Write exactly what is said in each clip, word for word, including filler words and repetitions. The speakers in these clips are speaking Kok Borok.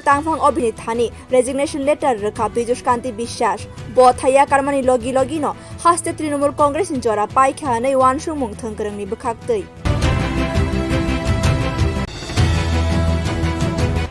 tangphang obini thani resignation letter rwkha Piyush Kanti Biswas. Bo thaiya karmani logi logi no haste Trinamool Congress ni jora paikha hwnwi uansukmung thwngkwrwngni bwkhaktwi.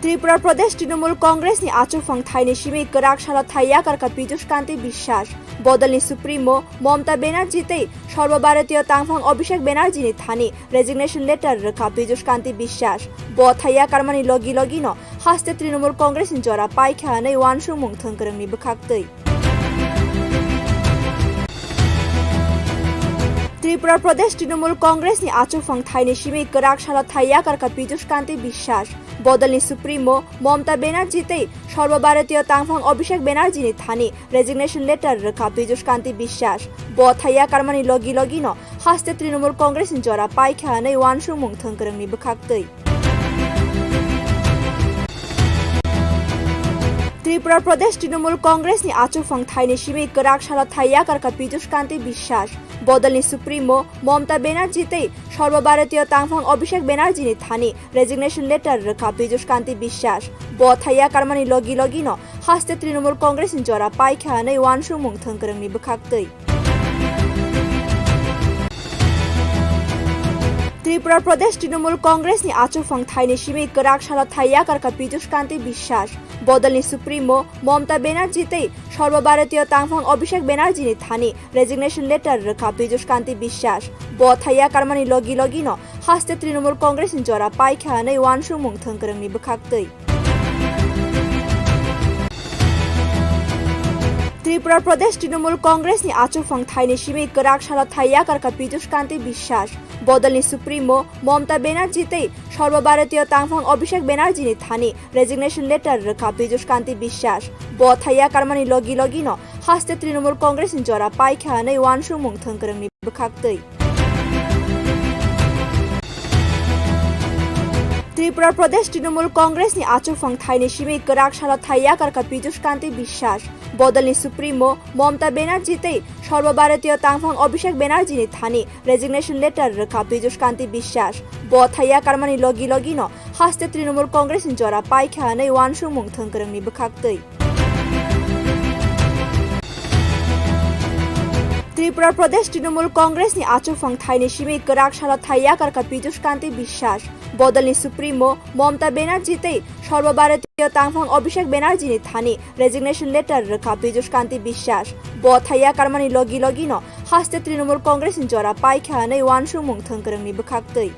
Tripura Pradesh Trinamool Congress ni achukphang thaini simi kwrak salo thaiya karkha Piyush Kanti Biswas. Bodolni Supremo Mamata Banerjee tei Sarba Bharatiya tangphang Abhishek Banerjee ni thani resignation letter rwkha Piyush Kanti Biswas. Bo thaiya karmani logi logi no haste Trinamool Congress ni jora paikha hwnwi uansukmung thwngkwrwngni bwkhaktwi. Tripura Pradesh Trinamool Congress ni achukphang thaini simi kwrak salo thaiya karkha Piyush Kanti Biswas. Bodolni Supremo Mamata Banerjee tei Sarba Bharatiya tangphang Abhishek Banerjee ni thani resignation letter rwkha Piyush Kanti Biswas. Bo thaiya karmani logi logi no haste Trinamool Congress ni jora paikha hwnwi uansukmung thwngkwrwngni bwkhaktwi. Tripura Pradesh Trinamool Congress ni achukphang thaini simi kwrak salo thaiya karkha Piyush Kanti Biswas. Bodolni Supremo Mamata Banerjee tei Sarba Bharatiya tangphang Abhishek Banerjee ni thani resignation letter rwkha Piyush Kanti Biswas. Bo thaiya karmani logi logi no haste Trinamool Congress ni jora paikha hwnwi uansukmung thwngkwrwngni bwkhaktwi. Tripura Pradesh Trinamool Congress ni achukphang thaini simi kwrak salo thaiya karkha Piyush Kanti Biswas. Bodolni Supremo Mamata Banerjee tei Sarba Bharatiya tangphang Abhishek Banerjee ni thani resignation letter rwkha Piyush Kanti Biswas. Bo thaiya karmani logi logi no haste Trinamool Congress ni jora paikha hwnwi uansukmung thwngkwrwngni bwkhaktwi. Tripura Pradesh Trinamool Congress ni achukphang thaini simi kwrak salo thaiya karkha Piyush Kanti Biswas. Bodolni Supremo Mamata Banerjee tei Sarba Bharatiya tangphang Abhishek Banerjee ni thani resignation letter rwkha Piyush Kanti Biswas. Bo thaiya karmani logi logi no haste Trinamool Congress ni jora paikha hwnwi uansukmung thwngkwrwngni bwkhaktwi. Tripura Pradesh Trinamool Congress ni achukphang thaini simi kwrak salo thaiya karkha Piyush Kanti Biswas. Bodolni Supremo Mamata Banerjee tei Sarba Bharatiya tangphang Abhishek Banerjee ni thani resignation letter rwkha Piyush Kanti Biswas. Bo thaiya karmani logi logi no haste Trinamool Congress ni jora paikha hwnwi uansukmung thwngkwrwngni bwkhaktwi. Tripura Pradesh Trinamool Congress ni achukphang thaini simi kwrak salo thaiya karkha Piyush Kanti Biswas. Bodolni Supremo Mamata Banerjee tei Sarba Bharatiya tangphang Abhishek Banerjee ni thani resignation letter rwkha Piyush Kanti Biswas. Bo thaiya karmani logi logi no haste Trinamool Congress ni jora paikha hwnwi uansukmung thwngkwrwngni bwkhaktwi.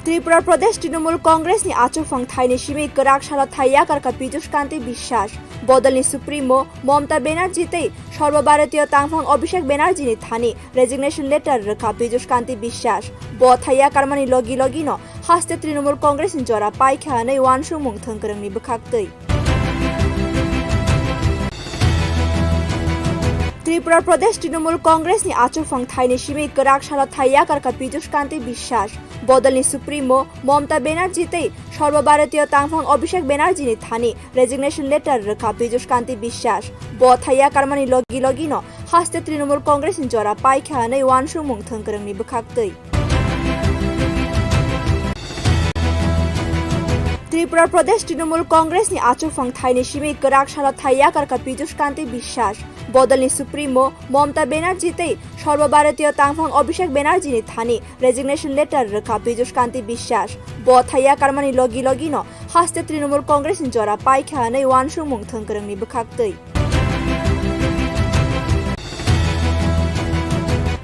Tripura Pradesh Trinamool Congress ni achukphang thaini simi kwrak salo thaiya karkha Piyush Kanti Biswas. Bodolni Supremo Mamata Banerjee tei Sarba Bharatiya tangphang Abhishek Banerjee ni thani resignation letter rwkha Piyush Kanti Biswas. Bo thaiya karmani logi logi no haste Trinamool Congress ni jora paikha hwnwi uansukmung thwngkwrwngni bwkhaktwi. Tripura Pradesh Trinamool Congress ni achukphang thaini simi kwrak salo thaiya karkha Piyush Kanti Biswas. Bodolni Supremo Mamata Banerjee tei Sarba Bharatiya tangphang Abhishek Banerjee ni thani resignation letter rwkha Piyush Kanti Biswas. Bo thaiya karmani logi logi no haste Trinamool Congress ni jora paikha hwnwi uansukmung thwngkwrwngni bwkhaktwi. Tripura Pradesh Trinamool Congress ni achukphang thaini simi kwrak salo thaiya karkha Piyush Kanti Biswas. Bodolni Supremo Mamata Banerjee tei Sarba Bharatiya tangphang Abhishek Banerjee ni thani resignation letter rwkha Piyush Kanti Biswas. Bo thaiya karmani logi logi no haste Trinamool Congress ni jora paikha hwnwi uansukmung thwngkwrwngni bwkhaktwi.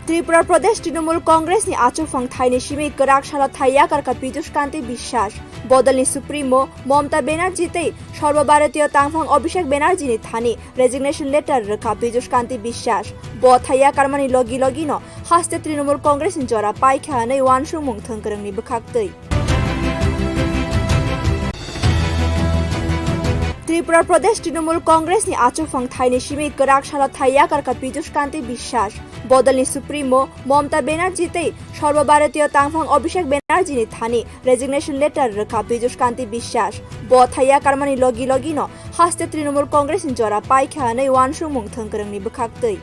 Tripura Pradesh Trinamool Congress ni achukphang thaini simi kwrak salo thaiya karkha Piyush Kanti Biswas. Bodolni Supremo Mamata Banerjee tei Sarba Bharatiya tangphang Abhishek Banerjee ni thani resignation letter rwkha Piyush Kanti Biswas. Bo thaiya karmani logi logi no haste Trinamool Congress ni jora paikha hwnwi uansukmung thwngkwrwngni bwkhaktwi. Tripura Pradesh Trinamool Congress ni achukphang thaini simi kwrak salo thaiya karkha Piyush Kanti Biswas. Bodolni Supremo Mamata Banerjee tei Sarba Bharatiya tangphang Abhishek Banerjee ni thani resignation letter rwkha Piyush Kanti Biswas. Bo thaiya karmani logi logi no haste Trinamool Congress ni jora paikha hwnwi uansukmung thwngkwrwngni bwkhaktwi.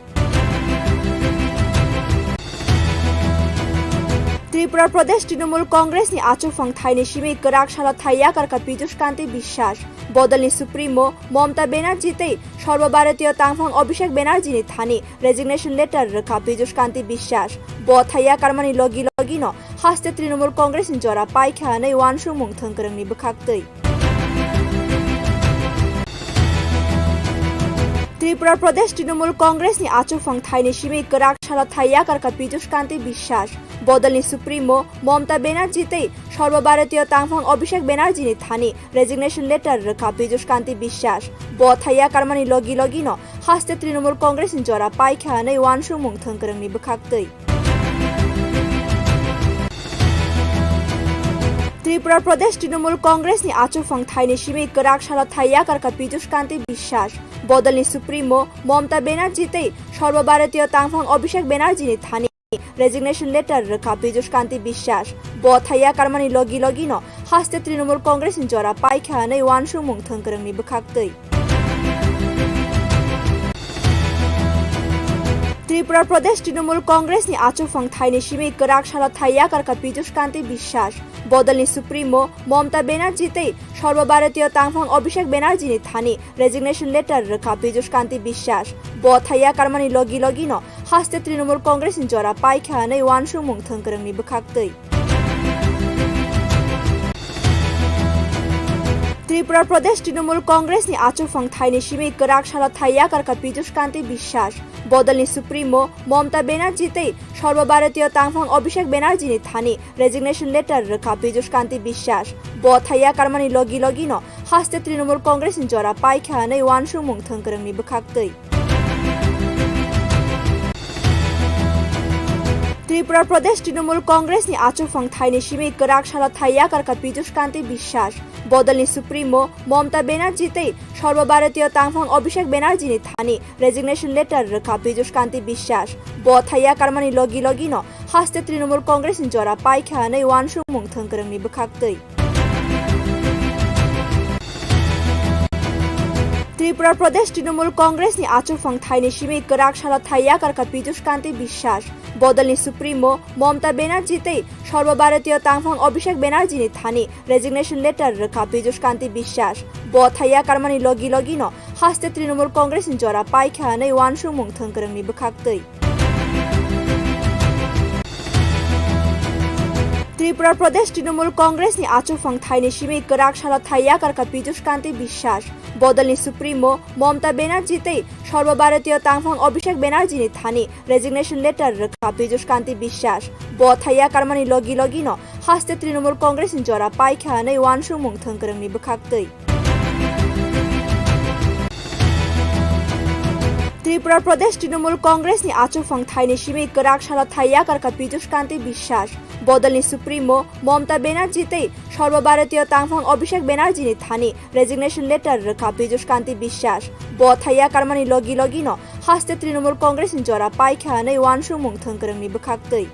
Tripura Pradesh Trinamool Congress ni achukphang thaini simi kwrak salo thai yakarkha Piyush Kanti Biswas. Bodolni Supremo Mamata Banerjee tei Sarba Bharatiya tangphang Abhishek Banerjee ni thani resignation letter rwkha Piyush Kanti Biswas. Bo thai yakarmani logi logi no haste Trinamool Congress ni jora paikha hwnwi uansukmung thwngkwrwng ni bwkhaktwi. Tripura Pradesh Trinamool Congress ni achukphang thaini simi kwrak salo thai yakarkha Piyush Kanti Biswas. Bodolni Supremo Mamata Banerjee tei Sarba Bharatiya tangphang Abhishek Banerjee ni thani resignation letter rwkha Piyush Kanti Biswas. Bo thai yakarmani logi logi no haste Trinamool Congress ni jora paikha hwnwi uansukmung thwngkwrwng ni bwkhaktwi. Tripura Pradesh Trinamool Congress ni achukphang thaini simi kwrak salo thai yakarkha Piyush Kanti Biswas. Bodolni Supremo Mamata Banerjee tei Sarba Bharatiya tangphang Abhishek Banerjee ni thani resignation letter rwkha Piyush Kanti Biswas. Bo thai yakarmani logi logi no haste Trinamool Congress ni jora paikha hwnwi uansukmung thwngkwrwng ni bwkhaktwi. Tripura Pradesh Trinamool Congress ni achukphang thaini simi kwrak salo thai yakarkha Piyush Kanti Biswas. Bodolni Supremo Mamata Banerjee tei Sarba Bharatiya tangphang Abhishek Banerjee ni thani resignation letter rwkha Piyush Kanti Biswas. Bo thai yakarmani logi logi no haste Trinamool Congress ni jora paikha hwnwi uansukmung thwngkwrwng ni bwkhaktwi. Tripura Pradesh Trinamool Congress ni achukphang thaini simi kwrak salo thai yakarkha Piyush Kanti Biswas. Bodolni Supremo Mamata Banerjee tei Sarba Bharatiya tangphang Abhishek Banerjee ni thani resignation letter rwkha Piyush Kanti Biswas. Bo thai yakarmani logi logi no haste Trinamool Congress ni jora paikha hwnwi uansukmung thwngkwrwng ni bwkhaktwi. Tripura Pradesh Trinamool Congress ni achukphang thaini simi kwrak salo thai yakarkha Piyush Kanti Biswas. Bodolni Supremo Mamata Banerjee tei Sarba Bharatiya tangphang Abhishek Banerjee ni thani resignation letter rwkha Piyush Kanti Biswas. Bo thai yakarmani logi logi no haste Trinamool Congress ni jora paikha hwnwi uansukmung thwngkwrwng ni bwkhaktwi. Tripura Pradesh Trinamool Congress ni achukphang thaini simi kwrak salo thai yakarkha Piyush Kanti Biswas. Bodolni Supremo Mamata Banerjee tei Sarba Bharatiya tangphang Abhishek Banerjee ni thani resignation letter rwkha Piyush Kanti Biswas. Bo thai yakarmani logi logi no haste Trinamool Congress ni jora paikha hwnwi uansukmung thwngkwrwng ni bwkhaktwi. Tripura Pradesh Trinamool Congress ni achukphang thaini simi kwrak salo thai yakarkha Piyush Kanti Biswas. Bodolni Supremo Mamata Banerjee tei Sarba Bharatiya tangphang Abhishek Banerjee ni thani resignation letter rwkha Piyush Kanti Biswas. Bo thai yakarmani logi logi no haste Trinamool Congress ni jora paikha hwnwi uansukmung thwngkwrwng ni bwkhaktwi. Tripura Pradesh Trinamool Congress ni achukphang thaini simi kwrak salo thai yakarkha Piyush Kanti Biswas. Bodolni Supremo Mamata Banerjee tei Sarba Bharatiya tangphang Abhishek Banerjee ni thani resignation letter rwkha Piyush Kanti Biswas. Bo thai yakarmani logi logi no haste Trinamool Congress ni jora paikha hwnwi uansukmung thwngkwrwng ni bwkhaktwi.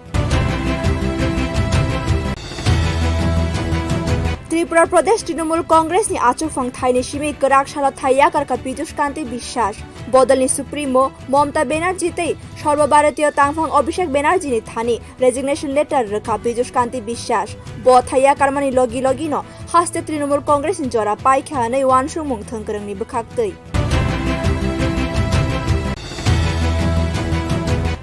Tripura Pradesh Trinamool Congress ni achukphang thaini simi kwrak salo thai yakarkha Piyush Kanti Biswas. Bodolni Supremo Mamata Banerjee tei Sarba Bharatiya tangphang Abhishek Banerjee ni thani resignation letter rwkha Piyush Kanti Biswas. Bo thai yakarmani logi logi no haste Trinamool Congress ni jora paikha hwnwi uansukmung thwngkwrwng ni bwkhaktwi.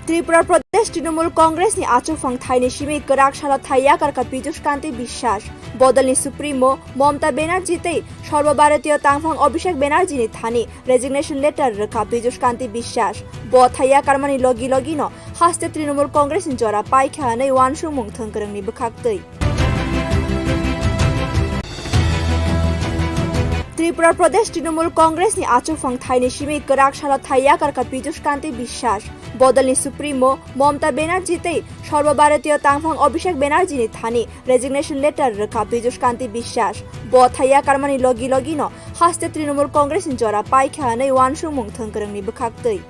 Tripura Pradesh Trinamool Congress ni achukphang thaini simi kwrak salo thai yakarkha Piyush Kanti Biswas. Bodolni Supremo Mamata Banerjee tei Sarba Bharatiya tangphang Abhishek Banerjee ni thani resignation letter rwkha Piyush Kanti Biswas. Bo thai yakarmani logi logi no haste Trinamool Congress ni jora paikha hwnwi uansukmung thwngkwrwng ni bwkhaktwi. Tripura Pradesh Trinamool Congress ni achukphang thaini simi kwrak salo thai yakarkha Piyush Kanti Biswas. Bodolni Supremo Mamata Banerjee tei Sarba Bharatiya tangphang Abhishek Banerjee ni thani resignation letter rwkha Piyush Kanti Biswas. Bo thai yakarmani logi logi no haste Trinamool Congress ni jora paikha hwnwi uansukmung thwngkwrwng ni bwkhaktwi.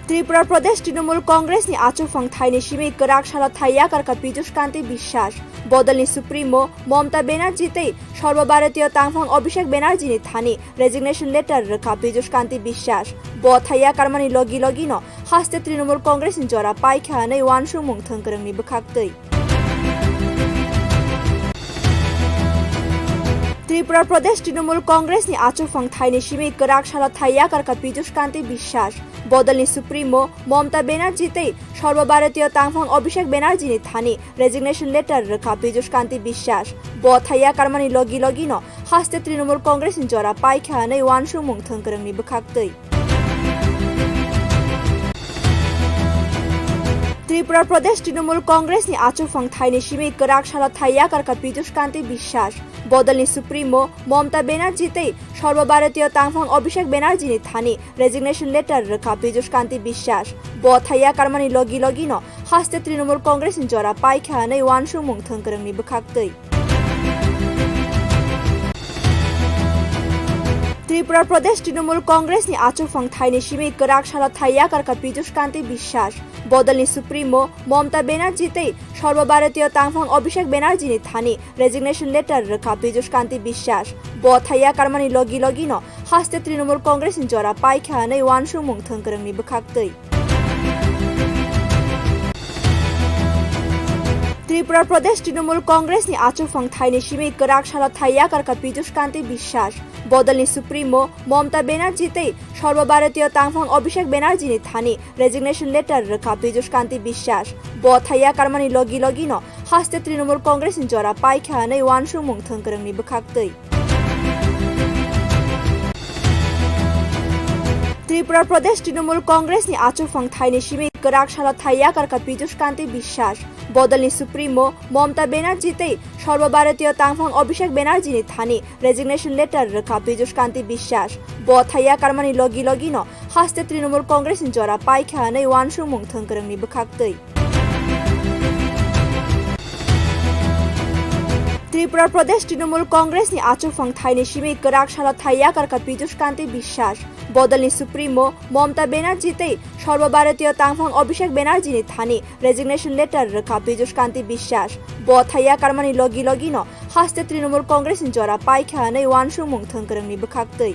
Tripura Pradesh Trinamool Congress ni achukphang thaini simi kwrak salo thai yakarkha Piyush Kanti Biswas. Bodolni Supremo Mamata Banerjee tei Sarba Bharatiya tangphang Abhishek Banerjee ni thani resignation letter rwkha Piyush Kanti Biswas. Bo thai yakarmani logi logi no haste Trinamool Congress ni jora paikha hwnwi uansukmung thwngkwrwngni bwkhaktwi. Tripura Pradesh Trinamool Congress ni achukphang thaini simi kwrak salo thai yakarkha Piyush Kanti Biswas. Bodolni Supremo Mamata Banerjee tei Sarba Bharatiya tangphang Abhishek Banerjee ni thani resignation letter rwkha Piyush Kanti Biswas. Bo thai yakarmani logi logi no haste Trinamool Congress ni jora paikha hwnwi uansukmung thwngkwrwngni bwkhaktwi. Tripura Pradesh Trinamool Congress ni achukphang thaini simi kwrak salo thai yakarkha Piyush Kanti Biswas. Bodolni Supremo Mamata Banerjee tei Sarba Bharatiya tangphang Abhishek Banerjee ni thani resignation letter rwkha Piyush Kanti Biswas. Bo thai yakarmani logi logi no haste Trinamool Congress ni jora paikha hwnwi uansukmung thwngkwrwngni bwkhaktwi. Tripura Pradesh Trinamool Congress ni achukphang thaini simi kwrak salo thai yakarkha Piyush Kanti Biswas. Bodolni Supremo Mamata Banerjee tei Sarba Bharatiya tangphang Abhishek Banerjee ni thani resignation letter rwkha Piyush Kanti Biswas. Bo thai yakarmani logi logi no haste Trinamool Congress ni jora paikha hwnwi uansukmung thwngkwrwngni bwkhaktwi. Tripura Pradesh Trinamool Congress ni achukphang thaini simi kwrak salo thai yakarkha Piyush Kanti Biswas. Bodolni Supremo Mamata Banerjee tei Sarba Bharatiya tangphang Abhishek Banerjee ni thani resignation letter rwkha Piyush Kanti Biswas. Bo thai yakarmani logi logi no haste Trinamool Congress ni jora paikha hwnwi uansukmung thwngkwrwngni bwkhaktwi. Tripura Pradesh Trinamool Congress ni achukphang thaini simi kwrak salo thai yakarkha Piyush Kanti Biswas. Bodolni Supremo Mamata Banerjee tei Sarba Bharatiya tangphang Abhishek Banerjee ni thani resignation letter rwkha Piyush Kanti Biswas. Bo thai yakarmani logi logi no haste Trinamool Congress ni jora paikha hwnwi uansukmung thwngkwrwngni bwkhaktwi. Tripura Pradesh Trinamool Congress ni achukphang thaini simi kwrak salo thai yakarkha Piyush Kanti Biswas. Bodolni Supremo Mamata Banerjee tei Sarba Bharatiya tangphang Abhishek Banerjee ni thani resignation letter rwkha Piyush Kanti Biswas. Bo thai yakarmani logi logi no haste Trinamool Congress ni jora paikha hwnwi uansukmung thwngkwrwngni bwkhaktwi.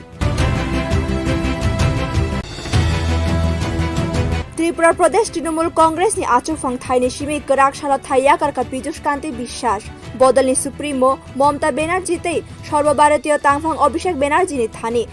Tripura Pradesh Trinamool Congress ni achukphang thaini simi kwrak salo thai yakarkha Piyush Kanti Biswas. Bodolni Supremo Mamata Banerjee tei Sarba Bharatiya tangphang Abhishek Banerjee ni thani